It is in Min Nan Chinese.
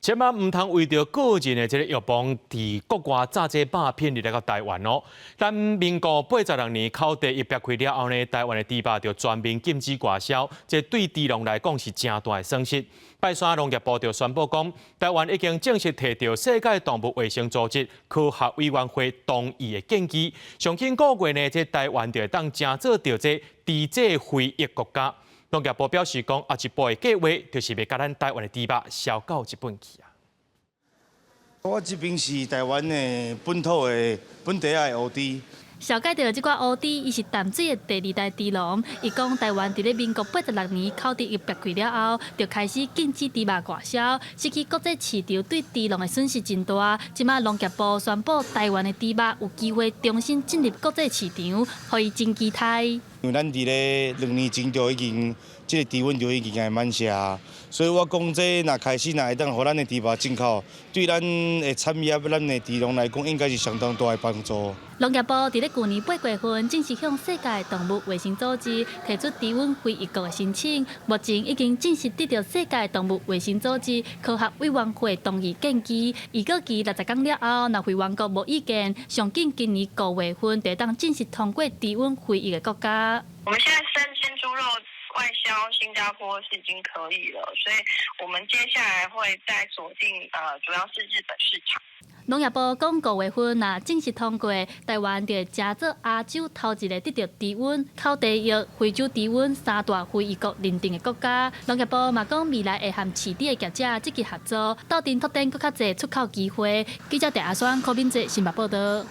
千萬毋通為著個人的這个欲望，佇國外炸這肉品入來到台灣哦。咱民國86年口蹄疫爆開了後呢，台灣的豬肉就全面禁止外銷，這對豬農來講是誠大的損失。拜三農業部就宣布講，台灣已經正式提著世界動物衛生組織科學委員會同意的建議，上緊5月呢，這台灣就會當成做著這豬隻非疫國家。農業部表示講，下一步的計劃就是欲共咱台灣的豬肉銷到日本去啊。我這邊是台灣的本土的本地的烏豬。紹介著這寡烏豬，伊是淡水的第二代豬農。伊講台灣佇咧民國八十六年口蹄疫爆開了後，就開始禁止豬肉外銷，失去國際市場對豬農的損失真大。這馬農業部宣布，台灣的豬肉有機會重新進入國際市場，予伊真期待。因為咱佇咧2年前就已經，這個豬瘟就已經來滿瀉，所以我講這若開始若會當予咱的豬肉進口，對咱的產業、咱的豬農來講，應該是相當大的幫助。農業部佇咧舊年8月份正式向世界動物衛生組織提出豬瘟非疫國的申請，目前已經正式得著世界動物衛生組織科學委員會同意建議。預告期60天了後，若會員國無意見，上緊今年5月份就會當正式通過豬瘟非疫的國家。我們現在生鮮豬肉外銷新加坡是已經可以了，所以我們接下來會再鎖定主要是日本市場。農業部講5月份若正式通過，台灣就會成做亞洲頭一个得著豬瘟、口蹄疫、非洲豬瘟三大非疫國認定的國家。農業部嘛講，未來會和飼豬的業者積極合作，鬥陣拓展閣較濟出口機會。記者鄭阿雙、柯敏哲新聞報道。